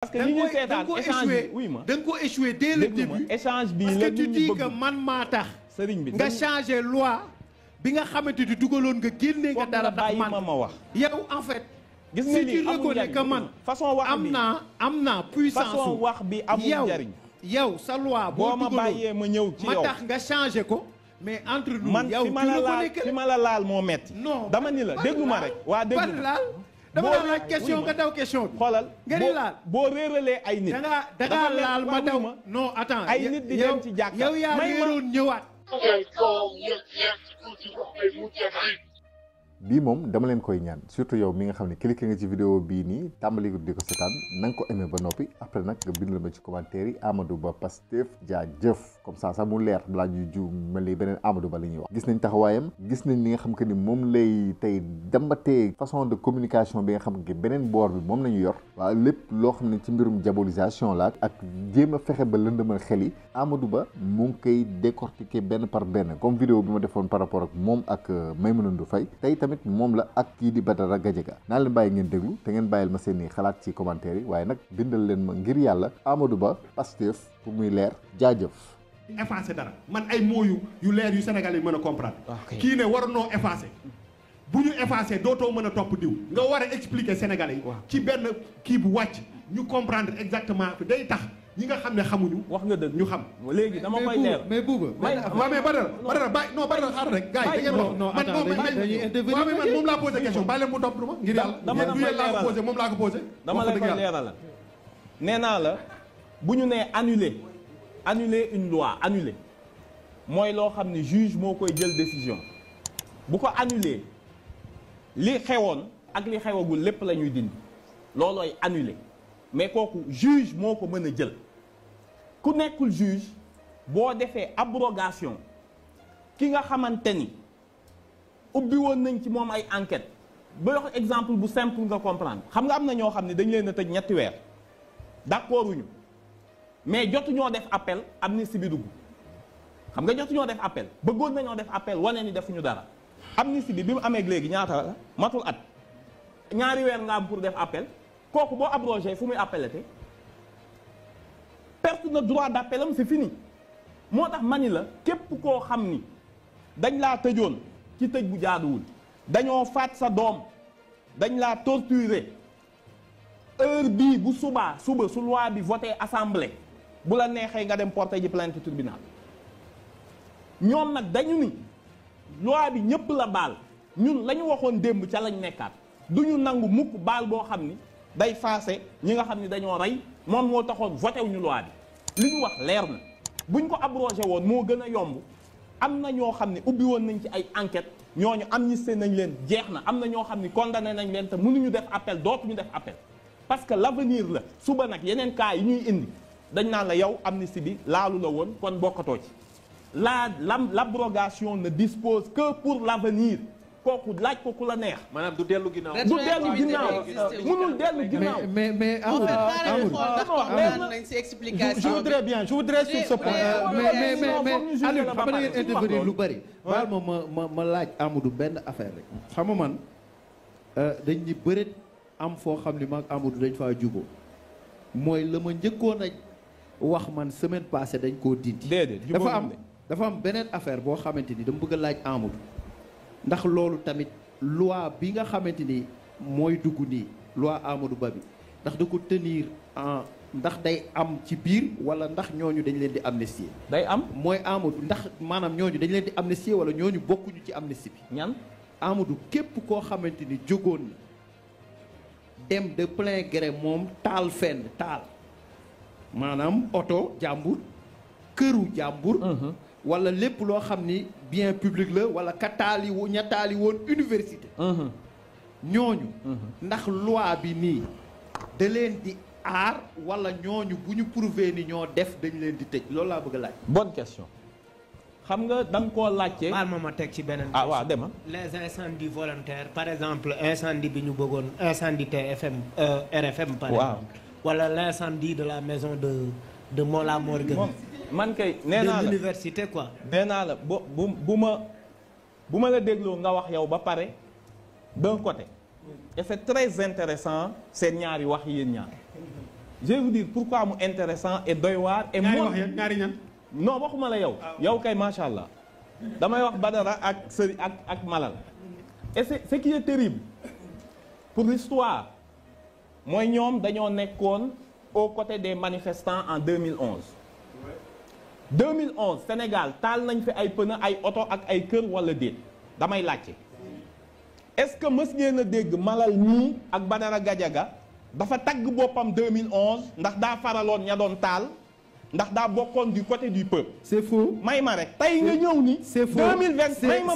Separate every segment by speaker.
Speaker 1: parce que li ñuy seetaan échange bi oui ma
Speaker 2: da nga ko échoué dès le début.
Speaker 1: échange bi
Speaker 2: parce
Speaker 1: la
Speaker 2: que tu
Speaker 1: nit ñi
Speaker 2: dis
Speaker 1: bëgg
Speaker 2: que man maa tax.
Speaker 1: sëriñ bi
Speaker 2: nga changé loi bi nga xamante ni dugaloon nga génne nga dara tax man
Speaker 1: ma wax.
Speaker 2: yow en fait.
Speaker 1: gis nga
Speaker 2: si
Speaker 1: lii
Speaker 2: tu
Speaker 1: amul
Speaker 2: reconnais
Speaker 1: njariñ
Speaker 2: que man
Speaker 1: façon wax bi
Speaker 2: am naa puissance
Speaker 1: façon wax bi amul njariñ
Speaker 2: yow sa loi
Speaker 1: boo ma bàyyee ma ñëw ci yow
Speaker 2: ma tax nga changé ko. mais entre nous
Speaker 1: man
Speaker 2: yow
Speaker 1: fi ma la laal moo metti
Speaker 2: non
Speaker 1: dama ni la déglu ma rek waa déglu ma
Speaker 2: dama la laaj question nga daw question bi.
Speaker 1: xoolal
Speaker 2: nga di laal
Speaker 1: boo réeralee ay nit.
Speaker 2: da nga laal ma daw ma non attends
Speaker 1: ay nit di dem ci jàkka
Speaker 2: yow yaa réeroon ñëwaat.
Speaker 3: bii moom dama leen koy ñaan surtout yow mi nga xam ne cliqué nga ci vidéo bii nii tàmbali ko di ko seetaan na nga ko aimé ba noppi après nag nga bindal ma ci commentaire yi Amadou Ba Pastef jaajëf comme ça sax mu leer balaa ñuy jiw mel ni beneen Amadou Ba la ñuy wax. gis nañ taxawaayam gis nañ li nga xam que ni moom lay tey dambatee façon de communication bi nga xam que beneen boor bi moom la ñu yor. waaw lépp loo xam ne ci mbirum diabolisation la ak jéem a fexe ba lëndëmal xel yi Amadou Ba mu ngi koy décortiquer benn par benn comme vidéo bi ma defoon par rapport ak moom ak Maïmouna Ndour Faye tey tamit moom la ak kii di Badara Gadiaga naa leen bàyyi ngeen déglu te ngeen bàyyil ma seeni xalaat ci commentaire yi waaye nag bindal leen ma ngir yàlla Amadou Ba Pastef pour muy leer jaajëf.
Speaker 4: effacé dara man ay mots yu leer yu Sénégal yi mën a comprendre. kii ne war noo effacé bu ñu effacé dootoo mën a topp diw nga war a expliquer Sénégalais yi. ci benn kii bu wàcc ñu comprendre exactement day tax ñi nga xam ne xamuñu.
Speaker 1: wax nga dëgg
Speaker 4: ñu xam.
Speaker 1: léegi dama koy leer
Speaker 2: mais Bouba.
Speaker 4: mais Badara bàyyi non Badara xaaral rek. gars yi da ngeen wax
Speaker 2: non dañuy intervenir
Speaker 4: man moom laa posé question bàyyi leen mu topp ma ngir yàlla.
Speaker 1: dama la koy leeral
Speaker 4: moom laa ko posé.
Speaker 1: dama la koy leeralal nee naa la bu ñu nee annuler une loi annuler mooy loo xam ne juge moo koy jël décision bu ko annuler li xewoon ak li xewagul lépp la ñuy dindi loolooy annuler mais kooku juge moo ko mën a jël ku nekkul juge boo defee abrogation ki nga xamante ni ubbi woon nañ ci moom ay enquête ba wax exemple bu simple nga comprendre xam nga am na ñoo xam ne dañ leen a tëj ñetti weer d'accord wuñu mais jotuñoo def appel amnistie bi dugg xam nga jotuñoo def appel bëggoon nañoo def appel wane ni defuñu dara amnistie bi mu amee léegi ñaata la matul at ñaari weer nga am pour def appel kooku boo abrogé fu muy appelate perte na droit d'appel am c'est fini moo tax mani la képp koo xam ni dañ laa tëjoon ci tëj bu jaaduwul dañoo faat sa doom dañ laa torturer heure bii bu suba su loi bi voté assemblée bu la neexee nga dem porter ji plainte tribunal ñoom nag dañu ni loi bi ñëpp la baal ñun la ñu waxoon démb ca lañ nekkaat du ñu nangu mukk baal boo xam ni day faase ñi nga xam ni dañoo rey moom moo taxoon voté wuñu loi bi li ñu wax leer na buñ ko abrogé woon moo gën a yomb am na ñoo xam ne ubbi woon nañ ci ay enquête ñooñu amnistie nañ leen jeex na am na ñoo xam ni condamné nañ leen te mënuñu def appel dootuñu def appel parce que l'avenir la suba nag yeneen cas yi ñuy indi dañ naan la yow amnistie bi laalu la woon kon bokkatoo ci l'abrogation ne dispose que pour l'avenir kooku laaj ko ku la neex.
Speaker 5: maanaam du dellu ginnaaw.
Speaker 1: du dellu ginnaaw mënul dellu ginnaaw.
Speaker 2: mais Amadou
Speaker 6: explication.
Speaker 2: je voudrais sur ce point. mais Aliou xam nga ngeen intervenir lu bari. baal ma laaj Amadou benn affaire rek. xam nga man dañ ni bëreet am foo xam ni maag Amadou dañ faa jubóo mooy la ma njëkkoon a wax man semaine passée dañ koo dindi.
Speaker 1: déedéet
Speaker 2: dafa am beneen affaire boo xamante ni dama bëgg a laaj Amadou. ndax loolu tamit loi bi nga xamante ni mooy dugg nii loi Amadou Ba bi ndax da ko tenir en ndax day am ci biir wala ndax ñooñu dañ leen di amnistier.
Speaker 1: day am
Speaker 2: mooy Amadou ndax maanaam ñooñu dañ leen di amnistier wala ñooñu bokkuñu ci amnistie bi.
Speaker 1: ñan
Speaker 2: Amadou képp koo xamante ni jógoon na dem de plein gré moom taal fenn taal maanaam oto jàmbur këru jàmbur. wala lépp loo xam ni bien public la wala ñattaali woon université. ñooñu. ndax loi bi nii da leen di aar wala ñooñu bu ñu prouver ni ñoo def dañ leen di tëj loolu laa bëgg a laaj.
Speaker 1: bonne question xam nga da nga koo laajte.
Speaker 6: baal ma teg ci beneen.
Speaker 1: ah waaw dema
Speaker 6: les incendies volontaires par exemple incendie bi ñu bëggoon incendie TFM RFM. par exemple wala l'incendie de la maison de Mollah Morgun.
Speaker 1: man kay nee naa la
Speaker 6: de l'université quoi.
Speaker 1: nee naa la bu ma la dégloo nga wax yow ba pare d'un côté et c'est très intéressant seen ñaari wax yéen ñaar je vais vous dire pourquoi mu intéressant et doy waar et
Speaker 4: ñaari ñan
Speaker 1: non waxuma la yow yow kay macha allah damay wax Badara ak Sëri ak Malal et ce qui est terrible pour l'histoire mooy ñoom dañoo nekkoon aux côtés des manifestants en 2011 Sénégal taal nañ fi ay pneu ay oto ak ay kër wala déet damay laajte est-ce que mës ngeen a dégg Malal nii ak Badara Gadiaga dafa tagg boppam 2011 ndax daa faraloon ña doon taal ndax daa bokkoon du côté du peuple.
Speaker 2: c'est faux.
Speaker 1: may ma rek tey nga ñëw ni.
Speaker 2: c'est faux
Speaker 1: 2020 may ma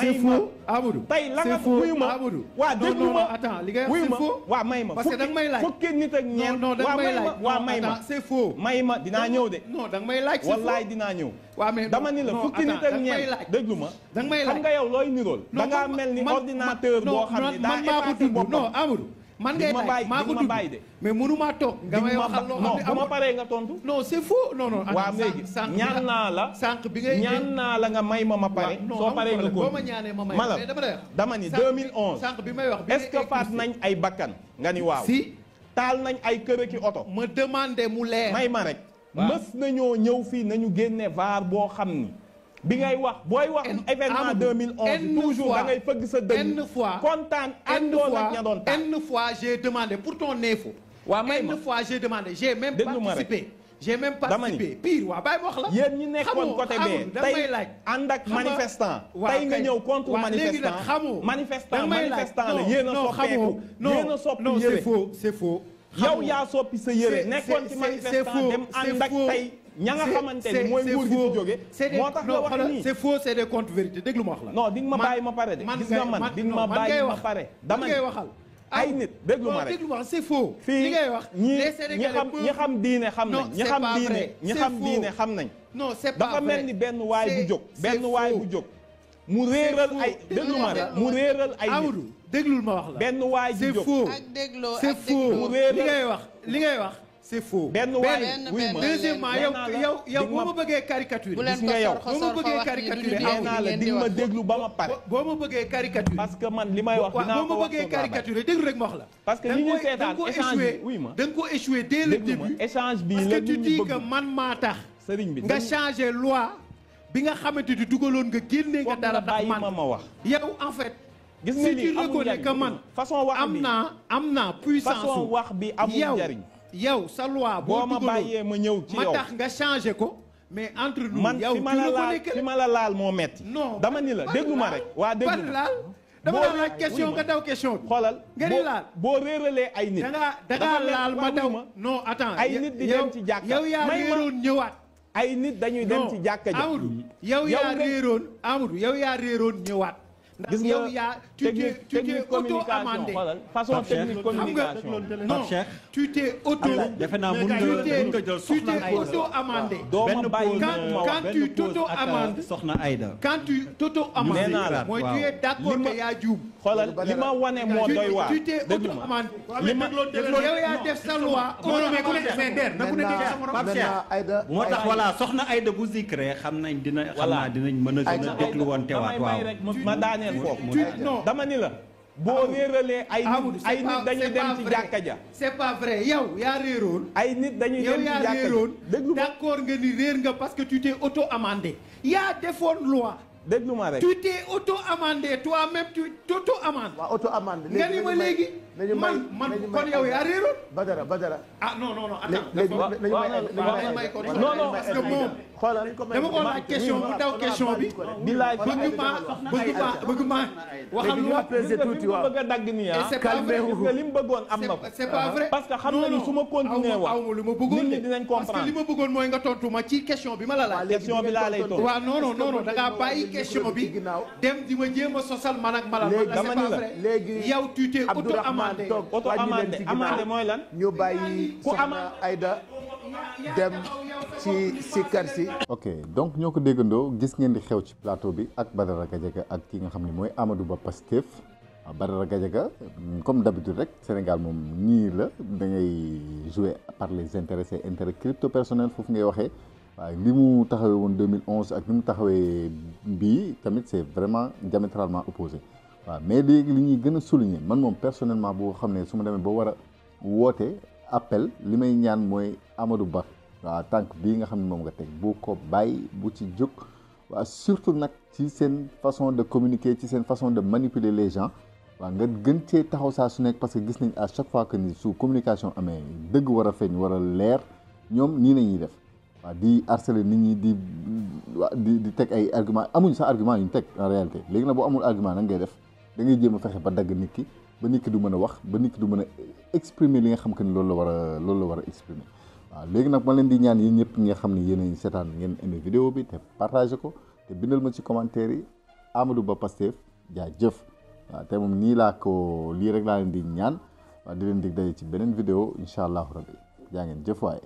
Speaker 2: c'est faux Amadou.
Speaker 1: tey la nga wuyu ma waa déglu ma
Speaker 2: attends li nga wax c'est faux.
Speaker 1: waa may ma
Speaker 2: parce que da nga may laaj
Speaker 1: fukki nit ak ñeent.
Speaker 2: non da nga may laaj
Speaker 1: waa may ma
Speaker 2: c'est faux.
Speaker 1: may ma dinaa ñëw de.
Speaker 2: non da nga may laaj c'est faux
Speaker 1: wallaay dinaa ñëw.
Speaker 2: waa mais
Speaker 1: dama ni la fukki nit ak ñeent déglu ma.
Speaker 2: da nga may laaj
Speaker 1: xam nga yow looy nirool. da ngaa mel ni ordinateur boo xam ne daa effacé boppam.
Speaker 2: non Amadou. man ngay laaj maa ko dund mais mënu maa toog nga may waxal loo xam ne
Speaker 1: bu ma paree nga tontu.
Speaker 2: non c'est faux non non.
Speaker 1: waaw léegi ñaan naa la
Speaker 2: sànq bi ngay
Speaker 1: ñaan naa la nga may ma pare. soo paree nga
Speaker 2: boo ma ñaanee ma may
Speaker 1: Malal dama ni 2011
Speaker 2: sànq bi may wax
Speaker 1: est-ce que faat nañ ay bakkan nga ni waaw.
Speaker 2: si
Speaker 1: taal nañ ay kër ki oto.
Speaker 2: ma demandé mu leer.
Speaker 1: may ma rek. mës nañoo ñëw fii nañu génne vaar boo xam ni. bi ngay wax booy wax événement 2011 toujours da ngay fëgg sa dënn kontaan àndoon ak ña doon taal
Speaker 2: une fois j'ai demandé pour ton info.
Speaker 1: waaw may ma
Speaker 2: une fois j'ai demandé j'ai même participé. j'ai même participé pire waaw bàyyi ma wax la.
Speaker 1: yéen ñi nekkoon côté bee tey ànd ak manifestant tey nga ñëw contre manifestant la yéen a soppeeku yéen a soppi
Speaker 2: non
Speaker 1: yére
Speaker 2: c'est faux
Speaker 1: yow yaa soppi sa yére nekkoon ci manifestant dem ànd ak tey ña nga xamante ni mooy nguur gi fi jóge moo tax nga wax nii
Speaker 2: c'est faux c'est des comptes vérités déglu ma wax la.
Speaker 1: non di nga ma bàyyi ma pare de gis nga man di nga ma bàyyi ma pare dama
Speaker 2: ngay waxal
Speaker 1: ay nit déglu ma rek
Speaker 2: déglu ma c'est faux
Speaker 1: fii
Speaker 2: li ngay wax
Speaker 1: ñi xam diine xam nañ ñi xam diine xam nañ
Speaker 2: non c'est pas vrai
Speaker 1: dafa mel ni benn waay bu jóg mu réeral ay déglu ma rek mu réeral ay nit
Speaker 2: déglul ma wax la
Speaker 1: benn waay bu jóg
Speaker 2: c'est faux li ngay wax c'est faux.
Speaker 1: benn waay wuy ma
Speaker 2: deuxièmement yow boo ma bëggee caricature.
Speaker 1: gis nga yow
Speaker 2: boo ma bëggee caricature
Speaker 1: nee naa la di nga ma déglu ba ma pare.
Speaker 2: boo ma bëggee caricature.
Speaker 1: parce que man li may wax dinaa ko wax
Speaker 2: boo ma bëggee caricature déglu rek ma wax la.
Speaker 1: parce que li ñuy seetaan échange bi wuy ma
Speaker 2: da nga ko échoué dès le début.
Speaker 1: échange bi
Speaker 2: parce
Speaker 1: la
Speaker 2: que tu dis que man maa tax.
Speaker 1: sëriñ bi
Speaker 2: nga changé loi bi nga xamante ni dugaloon nga génne nga dara tax man
Speaker 1: ma wax.
Speaker 2: yow en fait.
Speaker 1: gis nga ni amul
Speaker 2: reconnais que man
Speaker 1: façon wax bi
Speaker 2: am naa puissance
Speaker 1: façon wax bi amul njariñ
Speaker 2: yow sa loi boo
Speaker 1: ma bàyyee ma ñëw ci yow
Speaker 2: ma tax nga changé ko mais entre nous
Speaker 1: man
Speaker 2: yow
Speaker 1: fi ma la laal moo metti
Speaker 2: non
Speaker 1: dama ni la déglu ma rek waa déglu ma
Speaker 2: dama la laaj question nga daw question bi
Speaker 1: xoolal
Speaker 2: nga ni laal
Speaker 1: boo réeralee ay nit
Speaker 2: da nga laal ma daw non attends
Speaker 1: ay nit di dem ci jàkka
Speaker 2: yow yaa réeroon ñëwaat
Speaker 1: ay nit dañuy dem ci jàkka ja
Speaker 2: Amadou yow yaa réeroon ñëwaat
Speaker 1: gis nga
Speaker 2: yow yaa tu t'es auto amendé
Speaker 1: façon technique communication
Speaker 2: non tu t'es auto
Speaker 5: defe naa mun nga jël soxna Aïda
Speaker 2: auto amendé
Speaker 1: dooma bàyyi
Speaker 2: quand tu t'auto amendes
Speaker 5: soxna Aïda
Speaker 2: quand tu t'auto amendé mooy tu es d'accord que yaa juum
Speaker 1: xoolal li ma wane moo doy waar
Speaker 2: tu t'es auto amendé yow yaa def sa loi
Speaker 5: moo tax voilà soxna Aïda bu zikre xam nañ dinañ mën a gën a déglu woon teewaat waaw
Speaker 1: dama ni la boo réeralee ay nit dañuy dem ci jàkka ja
Speaker 2: c'est pas vrai yow yaa réeroon
Speaker 1: ay nit dañuy dem ci jàkka ja déglu
Speaker 2: d'accord nga ni réer nga parce que tu t'es auto amendé yaa defoon loi
Speaker 1: déglu ma rek
Speaker 2: tu t'es auto amendé toi-même tu t'auto amendé
Speaker 7: waaw auto amendé
Speaker 2: nga ni ma léegi man kon yow yaa réeroon
Speaker 7: Badara
Speaker 2: ah non attends
Speaker 1: non
Speaker 2: parce que moom
Speaker 1: xoolal
Speaker 2: dama ko laaj question bu daw question bi
Speaker 1: bilaay
Speaker 2: bëgg ma waxal lu
Speaker 7: apaiser tuuti waaw
Speaker 1: bëgg a dagg nii
Speaker 2: calmez-vous
Speaker 1: li mu bëggoon am na ko
Speaker 2: c'est pas vrai
Speaker 1: parce que xam na ni su ma continuer wax
Speaker 2: awma lu ma bëggoon
Speaker 1: nit ñi dinañ comprendre
Speaker 2: parce que li ma bëggoon mooy nga tontu ma ci question bi ma la laaj
Speaker 1: question bi laa lay tontu
Speaker 2: waaw non da ngaa bàyyi question bi dem di ma jéem a sosal man ak malal man
Speaker 1: dama ni la
Speaker 7: léegi
Speaker 2: yow tu t'es auto amendé
Speaker 1: auto amendé mooy lan
Speaker 7: ñu bàyyi soxna Aïda dem ci kër si.
Speaker 3: ok donc ñoo ko déggandoo gis ngeen di xew ci plateau bi ak Badara Gadiaga ak ki nga xam ne mooy Amadou Ba Pastef Badara Gadiaga comme d'habitude rek Sénégal moom ñii la da ngay jouer par les intérêts crypto personnel foofu ngay waxee waaye li mu taxawee woon 2011 ak li mu taxawee bii tamit c'est vraiment diamétralement opposé waaw mais léegi li ñuy gën a souligner man moom personnellement boo xam ne su ma demee ba war a woote appel li may ñaan mooy Amadou Ba waaw tànk bii nga xam ne moom nga teg bu ko bàyyi bu ci jóg waaw surtout nag ci seen façon de communiquer ci seen façon de manipuler les gens waaw nga gën cee taxaw saa su nekk parce que gis nañ à chaque fois que ni su communication amee dëgg war a feeñ war a leer ñoom nii nañuy def waaw di harceler nit ñi di teg ay argument amuñu sax argument yu ñu teg en réalité léegi nag boo amul argument nag ngay def da ngay jéem a fexe ba dagg nit ki ba nit ki du mën a wax ba nit ki du mën a exprimer li nga xam que ni loolu la war a exprimer waaw léegi nag ma leen di ñaan yéen ñëpp nga xam ne yéen a seetaan ngeen aimé vidéo bi te partagé ko te bindal ma ci commentaire yi Amadou Ba Pastef jaajëf waaw te moom nii laa ko lii rek laa leen di ñaan waaw di leen dig daje ci beneen vidéo incha allahu rabbi jaa ngeen jëf waaye